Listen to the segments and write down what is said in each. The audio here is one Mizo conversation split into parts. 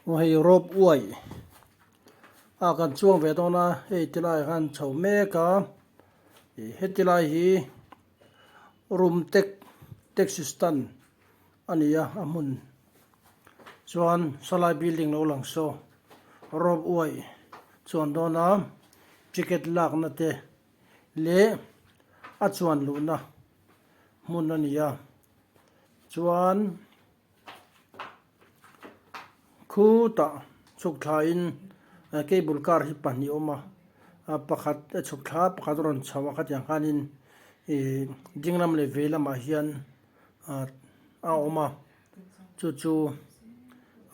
Aw hei rope way a kan chuang ve dawn a hei ti lai khan chho mek a ih heti lai hi Rumtek taxi stand a ni a a hmun chuan sawlai building lo lang saw rope way chuan dawn a ticket lakna te leh a chuan luhna hmun a ni a chuan. Khutah chhuk thlain cable car hi pahnih a awm a pakhat a chhuk thla a pakhat a rawn chho a khatiang khanin ih ding lam leh vei lamah hian ah a awm a chu chu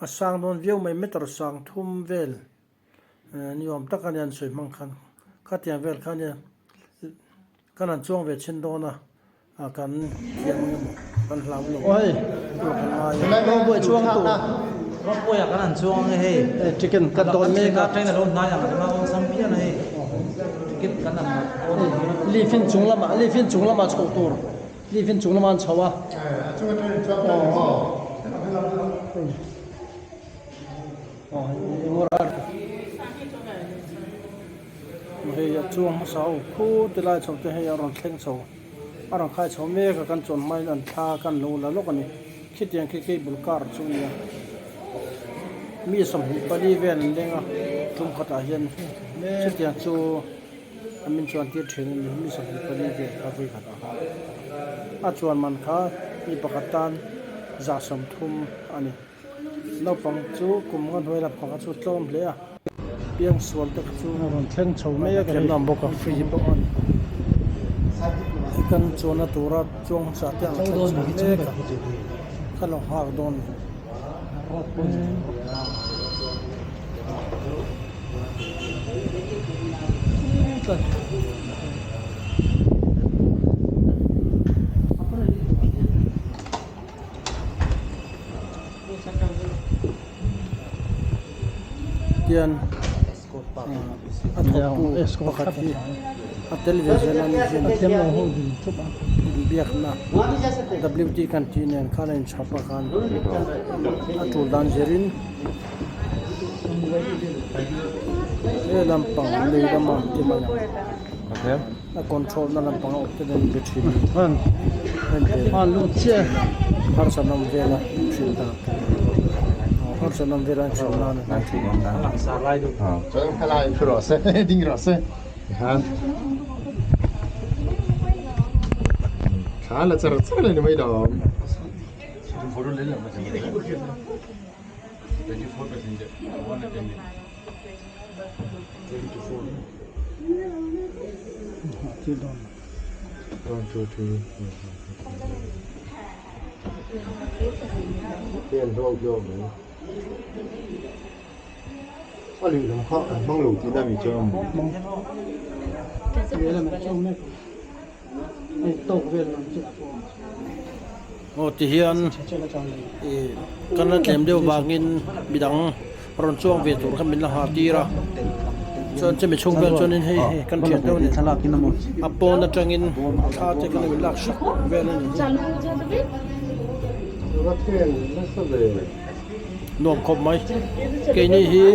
a sang dawn viau mai meter sang thum vel ni awm tak a nia an sawi hmang khan khatiang vel kha nia kan han chuang ve chhin dawn a. A kan thiam ang emaw kan hlau lo tur kan ngai a. Rawpui chuang tur. Rawpui ah kan han chuang ang e hei. Ticket kan dawn mek a. Train a lo hnai ang ema awlsam phian a hei. Ticket kan han dawn a ni. Lift in chung lamah lift in chung lamah chhoh tur. Lift in chung lamah an chho a. Hei a chuang hmasa ho khu ti lai chho te hei a rawn thleng chho a rawn khai chho mek a kan chuan hmain an thla kan lo la lawk a ni khitiang khi cable car chu a ni a mi 24 vel an leng a tum khatah hian chutiang chu a min chuan tir thin a ni mi 24 vel kha vawi khatah khan a chuan man kha mi pakhat tan 30 a ni. Naupang chu kum nga hnuai lampang kha chu tlawm hle a, piangsual te kha chu a rawn thleng chho mek a ni. Thiamna bawk a free bawk a ni. Kan chuanna tura chuang hmasa te ang thleng chho mek a, ka lo nghak dawn a ni. Tian a thawktu pakhat hi a tel ve zel a ni hian inbiakna WT kan tih nen khan a inchhap a khan a tul dan zirin he lampang lui lama ti mai ang. A control na lampang a awm te nen be thin harsatna awm vela hrilh dan harsatna awm vela hrilh nan a hmang thin. Aw ti hian ih kan la tlem deuh vangin midang rawn chuang ve tur kha min la nghah tir a chuan chumi chhung vel chuanin hei hei kan thian deuh a ni a pawn atangin thla te kan lo inlak hrep vel a ni nuam khawp mai keini hi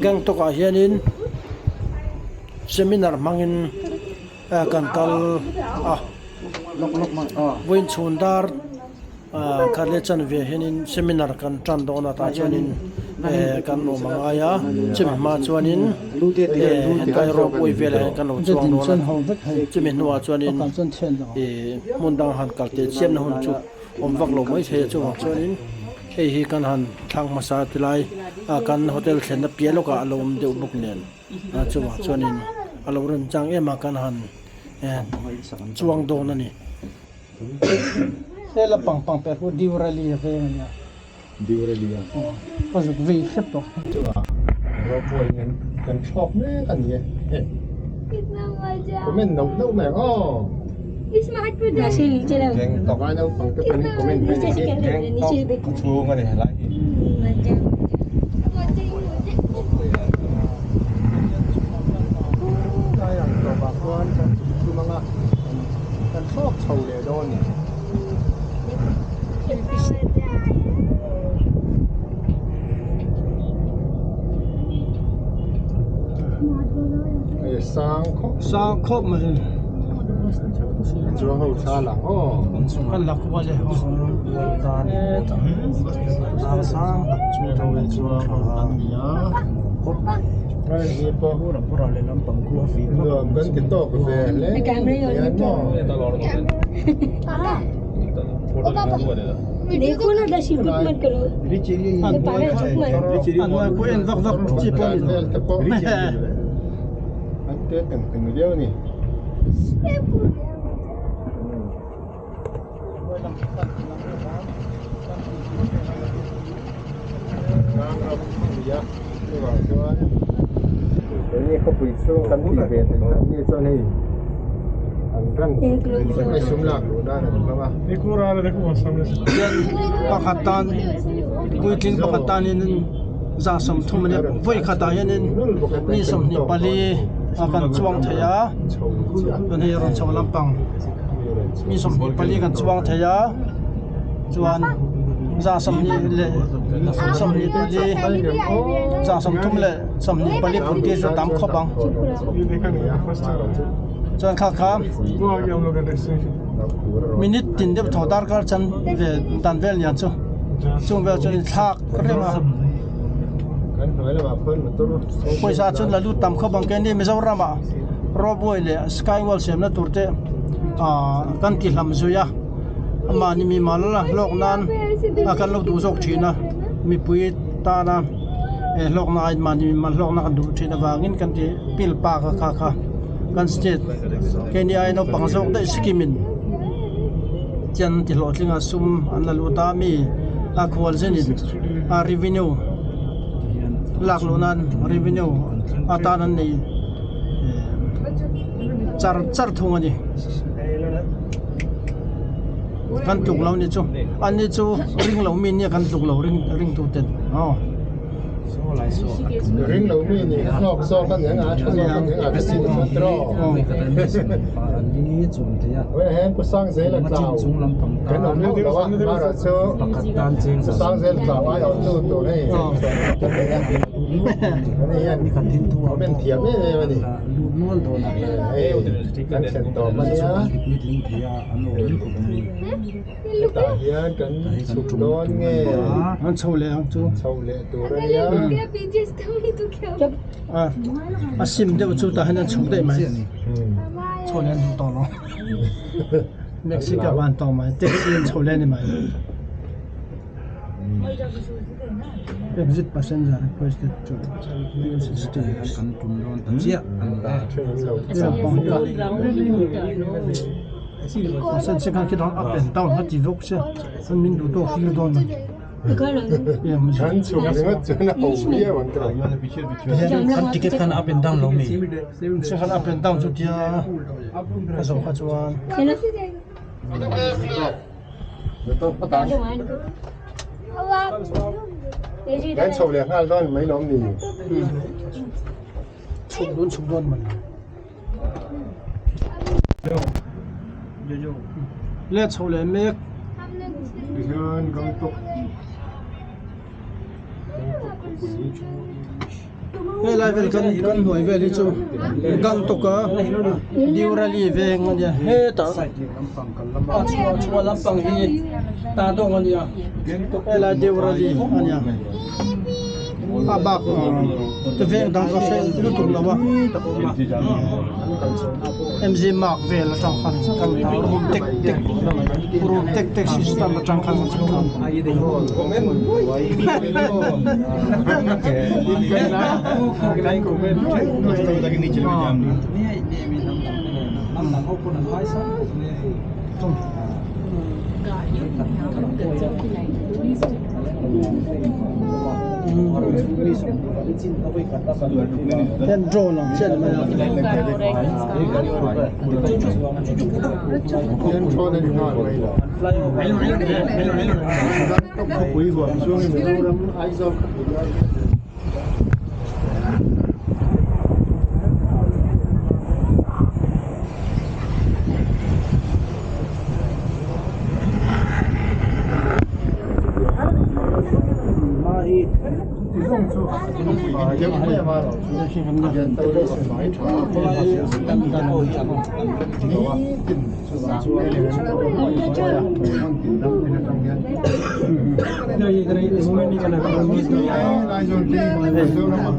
Gangtok ah hianin seminar hmangin. Kan kal a vawiin chhun dar khat leh chanve hianin seminar kan tan dawn a tah chuanin kan awm a ngai a chumi hma chuanin hetlai ropeway velah hian kan lo chuang dawn a chumi hnuah chuanin ih hmun dang han kal teh chiamna hun chu awm vak lo mai thei a chuvang chuanin hei hi kan han thlang hmasa tilai a kan hotel thlenna piah lawkah a lo awm deuh bawk nen. A chungah chuanin a lo rawn chang em a kan han chuang dawn a ni. Hela pang pang per pawh Deurali a veng a nia. Deurali a. Aw ka zuk vei hrep tawh. Chungah ropui in kan thlawk mek a ni e. Comment nauh nauh mai ang aw. Gangtok ai naupang te pawn in comment mai ni hi. Gangtok khawchhung a ni helai hi. Lai ang tawpah khuan kan chhuk thum anga kan thlawk chho leh dawn a ni. Sang khawp mai. Sang khawp mai. Chuang ho thla lang aw. Kan la kual e. Sang tak chu Chuang ho an ni a. Hei pawh nuam kan ti tawk ve hle hian maw. An hnuai en vak vak chi pawh a ni lo. Te pawh an te teng teng viau a ni. Tlang ram a ni a chuvang chuan keini khawpui chhung kan tih ve theih dan ni chuan hei an ran hei sum lak luh nan an hmang a. Pakhat tan puitling pakhat tanin za 30 a nia vawi khatah hianin mi 24 a kan chuang thei a chuan hei rawn chho lampang. Mi 24 kan chuang thei a chuan za 20 leh 24 za 30 leh 24 phun tir chu tam khawp ang chuan kha kha minute tin deuh thaw darkar chan ve dan vel niang chu chung vel chuan in thlak reng a pawisa chuan la lut tam khawp ang keini Mizoram ah. Ropeway leh skywalk siamna tur te ah kan ti hlam zui a mahni mimal hlawk nan a kan lo duh zawk thin a mipui tana eh hlawkna aiin mahni mimal hlawkna kan duh thin avangin kan ti pil pak a kha kha kan state keini ai naupang zawk daih Sikkim in chian an ti hlawhtling a sum an la lut a mi a khual zenin a revenue lak luh nan revenue atan an nei. Char char thung a ni kan tluk lo ni chu an ni chu ring lo mi nia kan tluk lo ring ring tu ten aw ring lo mi ni hlawk zawk a nia tha zawk a nia ka sin chuan tiraw he pu sang zel a tlau kan awm hauh lo a mara chu pu sang zel tlau ai awm tu tur hei kan nei a. Ani hian comment thiam em em a ni. Hei kan thlen tawp a nia. Hetah hian kan chhuk dawn nge? An chho leh ang chu. Chho leh tur a nia. A sim deuh chu tah hian an chhuk daih mai. Chho leh an duh tawh lo. Mexico an tawh mai. Taxi an chho leh a ni mai. Exit passenger requested to use stairs. Sen khan khi up and down a ti vek che chuan min duh tawk fir dawn a Kan chhuk ringawt chuan a ho viau ang tawh. Kan ticket khan up and down lo mi. Sen khan up and down chu tia ka zawh kha chuan. Kan chho leh nghal dawn mai lawm ni. Chhuk dawn chhuk dawn man. Le chho leh mek. Tihian Gangtok Gangtok khawpui chu. He lai vel kan kan hnuai vel hi chu Gangtok a Deurali veng a nia hetah a chhuah chhuah lampang hi Tadong a nia helai Deurali a nia a bak te veng dang ka hre lutuk lo a MG Marg vel atang khan kal ta room tek tek room tek tek system atang khan kan chhuk thla. Hian drone ang chiah ni mai a. Hian drone a ni nghal mai lo. Khawpui huam chuang hi Mizoram Aizawl khawpui lai hi.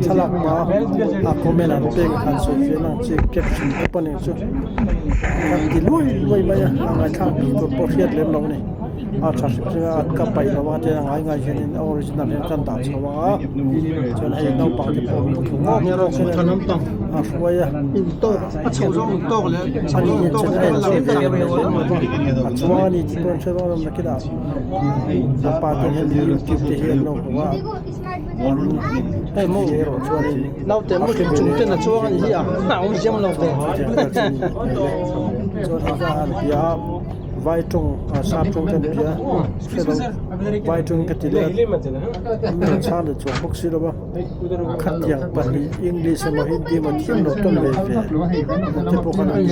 Thlalak hma a comment an pek han sawi fiah ang chi caption te pawh nen chu kan ti luai luai mai a, a ngaithlak bik tur pawh hriat lem lo a ni. A tha hrim hrim a, ka paih lo a te ngai ngai hianin a original hian kan dah chho ang a, chuan hei naupang te pawh thlu ngawk ngawk hian a hruai a. Ani hian chuan a en chhe ve mai lo a chuang a ni tih pawh an hre dawn a nakinah a pa ten hemi youtube te hi an lo hmu a hei maw erawh chuanin a hre ve leh chuan hei kha han bia a vai tawng sap tawng te an bia hre lo vai tawng ka ti leh a mi rawn chhang leh chuang bawk si lo va. Khatiang pahnih English emaw Hindi emaw thiam lo tawn ve ve te pawh khan an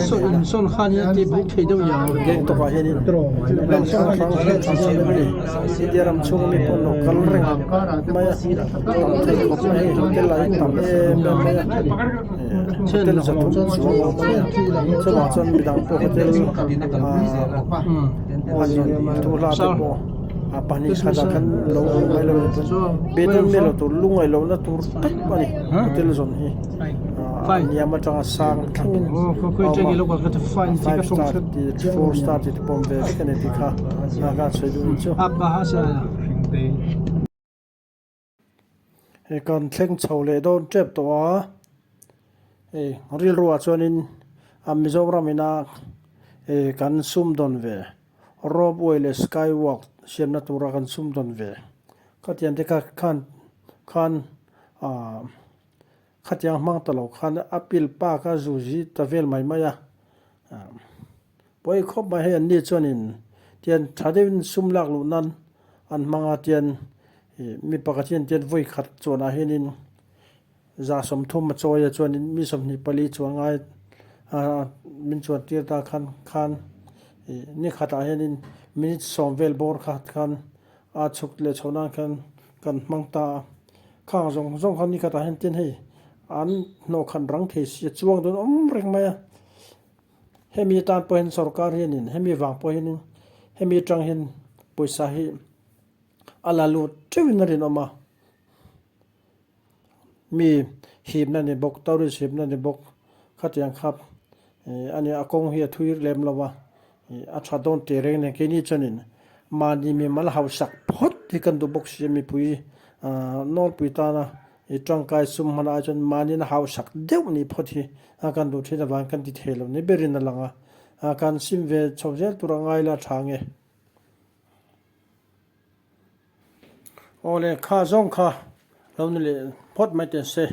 Gang tawkah hianin ram hrang hrang hrang hrang deuh a ni. India ram chhunga mi pawh an lo kal reng mai a, tam thei khawp mai hei hotel lah hi tam em em mai a, hotel 300 chuang a awm a nia chuvang chuan midang pawh hotel ahh an rawn thu hla te pawh. A pahnih khatah khan lo awm mai lo pawn beden vel tur lungngaih lohna tur tak a ni hotel zawn hi ah hniam atanga sang thlengin a awm a five star tih four star tih te pawh awm ve vek a ni tih kha a kan sawi duh ang chu. Hei kan thleng chho leh dawn tep tawh a hei rilru ah chuanin a Mizoram ina kan sumdawn ve. Rope way leh sky walk siamna tura kan sumdawn ve. Khatiang te kha khan khan ahh khatiang hmang ta lo khan a pil pa kha zu zi ta vel mai mai a. Ahh pawi khawp mai hei an ni chuanin tian tha deuhin sum lak luh nan an hmang a tian ih mi pakhat hian tian vawi khat chuanah hianin 30 a chawi a chuanin mi 24 chuan ngai ah min chuan tir ta khan khan ih ni khatah hianin minute sawm vel bawr khat khan a chhuk leh chhoh nan khan kan hmang ta a khang zawng zawng khan ni khatah hian tin hei an hnawh khat rang thei si a chuang dawn awm reng mai a hemi atan pawh hian sorkar hianin hemi vang pawh hianin hemi atang hian pawisa hi a la lut teuhin a rinawm a. Mi hipna ni bawk, tourist hipna ni bawk khatiang kha ih a nia a kawng hi a thui lem lo a, ih a tha dawn teh reng nen keini chuanin mahni mimal hausak phawt hi kan duh bawk si a mipui ah nawlpui tana ih tangkai sum hman ai chuan mahniin a hausak deuh nih phawt hi a kan duh thin avangin kan ti thei lo ni berin a lang a, ah kan sim ve chho zel tur a ngai la tha nge. Aw le kha zawng kha lo ni leh phawt mai teh se.